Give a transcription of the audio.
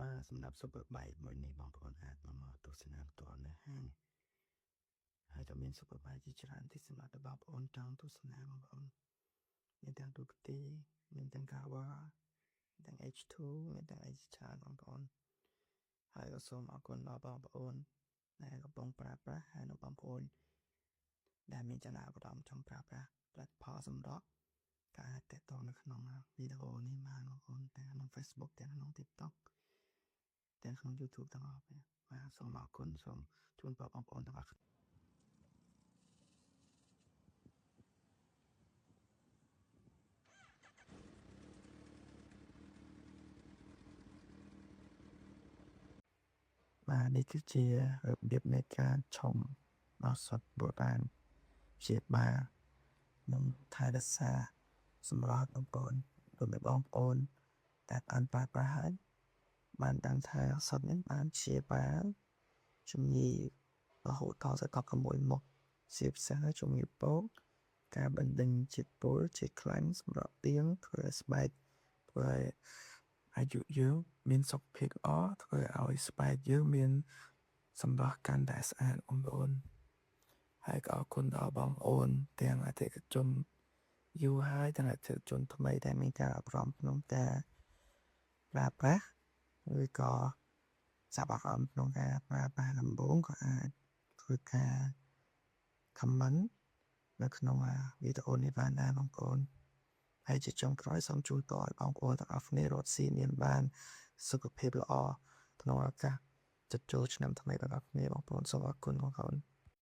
បាទសម្រាប់ Superbike មួយនេះបងប្អូនអាចមកទស្សនាផ្ទាល់នៅហាងហើយក៏មាន Superbike ជាច្រើនទៀតសម្រាប់បងប្អូនចង់ទស្សនាបងប្អូនមានទាំង Ducati មានទាំង Kawa ទាំង H2 មានទាំងអីជាច្រើនបងប្អូនហើយក៏សូមអរគុណដល់បងប្អូនដែលកំពុងប្រើប្រាស់ហើយនិងបងប្អូនដែលមានចំណាប់អារម្មណ៍ចង់ប្រើប្រាស់ផលិតផលសម្រស់ក៏អាចទាក់ទងនៅក្នុងវីដេអូនេះបានបងប្អូនទាំងក្នុង Facebook ទាំងក្នុង TikTok ទាំងក្នុង YouTube ទាំងអស់បាទសូមអរគុណសូមជូនពរបងប្អូនទាំងអស់បាទនេះគឺជារបៀបនៃការឆុងឱសថបុរាណព្យាបាលនិងថែរក្សាសម្រស់បងប្អូនដូចបងប្អូនតែបានប្រើប្រាស់ហើយបានដឹងថាឱសថនេះបានព្យាបាលជំងឺរហូតដល់ទៅ16មុខជាពិសេសជំងឺពោកការបណ្ដេញជាតិពុលជាតិខ្លាញ់សម្រាប់ទៀងធ្វើឲ្យស្បែកធ្វើឲ្យអាយុយើងមានសុខភាពល្អធ្វើឲ្យស្បែកយើងមានសម្រស់កាន់តែស្អាតបងប្អូនហើយក៏អរគុណដល់បងប្អូនទាំងអតិថិជនយូរហើយទាំងអតិថិជនថ្មីដែលមានការអប់រំក្នុងការប្រើប្រាស់ឬក៏ចាប់អារម្មណ៍ក្នុងការប្រើប្រាស់ដំបូងក៏អាចធ្វើការ comment នៅក្នុងវីដេអូនេះបានដែរបងប្អូនហើយជាចុងក្រោយសូមជូនពរឲ្យបងប្អូនទាំងអស់គ្នារកស៊ីមានបានសុខភាពល្អក្នុងឱកាសជិតចូលឆ្នាំថ្មីទាំងអស់គ្នាបងប្អូនសូមអរគុណបងប្អូន។